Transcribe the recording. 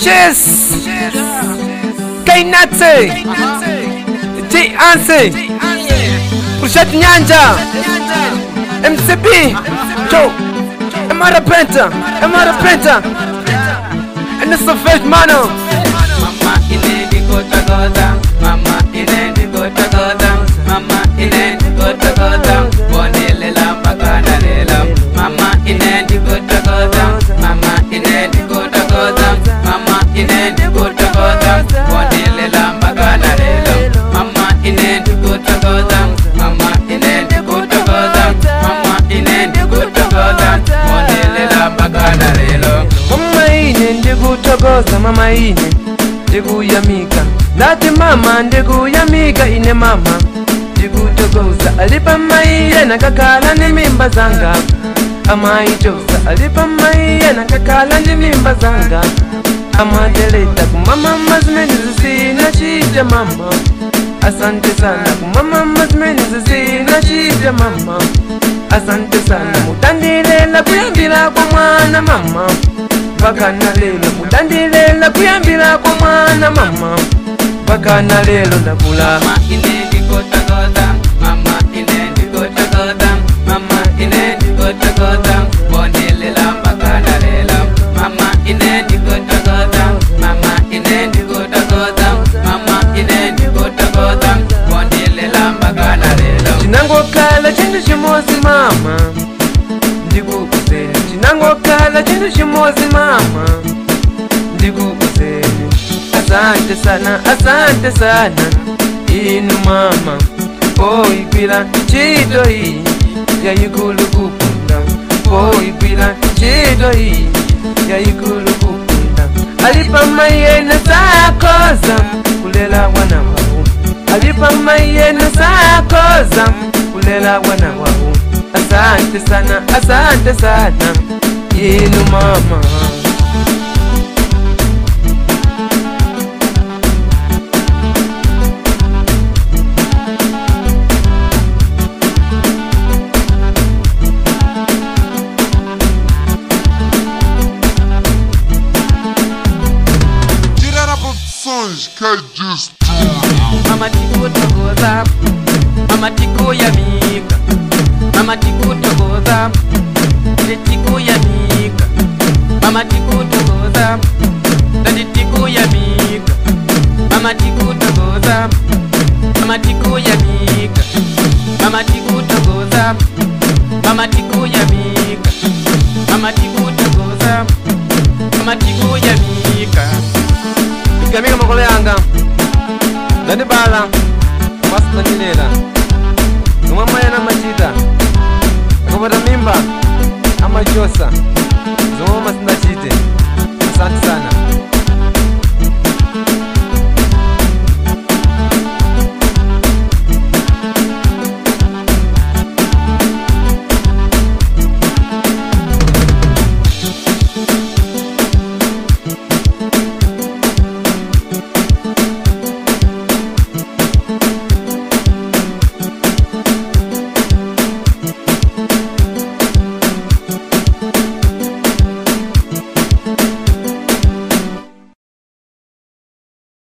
Chess Kainate T Anse Projeto Nyanja MCB Joe Mara Penta Mara Penta And it's the first mano. Mama ine ndikutokoza, mama ine ndikutokoza, mama ine ndikutokoza, bonelela mpaka nalela. Mama ine ndikutokoza, mama ine ndikutokoza, mama ine ndikutokoza, bonelela mpaka nalela. Mama ine ndikutokoza, mama ine ndikutokoza, mama ine ndikutokoza, bonelela mpaka nalela. Mama ine ndikutokoza, mama ine ndikuyamika, ndati mama ndikuyamika, ine mama ndikutokoza. Alipa maiye nakakala ni mimba zanga amaitosa, alipa maiye nakakala ni mimba zanga amadeleta kumama mazimeni zisina chija mama. Asante sana kumama mazimeni zisina chija mama. Asante sana mutandilela kuyambila kwa mwana mama mpaka na lelo, mutandilela kuyambila kwa mwana mama mpaka na lelo ndakula. Mama ine ndikutokoza, mama ine ndikutokoza, mama ine ndikutokoza, bonelela mpaka na lelo. Mama ine ndikutokoza, mama ine ndikutokoza, mama ine ndikutokoza, bonelela mpaka na lelo. Chinangokhala chintu chimozi mama ndikukuzeni, chinangokhala chintu chimozi mama ndikukuzeni. Asante sana, asante sana inu mama poikwila ntchito iyi yayikulu kupunda, poikwila ntchito iyi yayikulu kupunda. Alipa maiyena sakoza kulela wana wawo, alipa maiyena sakoza kulela wana wawo. Asante sana, asante sana inu mama. Mama tikutokoza, mama tikuyamika, mama tikutokoza, tikuyamika, mama tikutokoza, tikuyamika, mama tikutokoza, mama tikuyamika, mama tikutokoza, mama tikuyamika, mama tikutokoza, mama tikuyamika. Ndikamika makolo yanga ndandibala wasinandilela nomwe mayena amachita akapata mimba amachosa.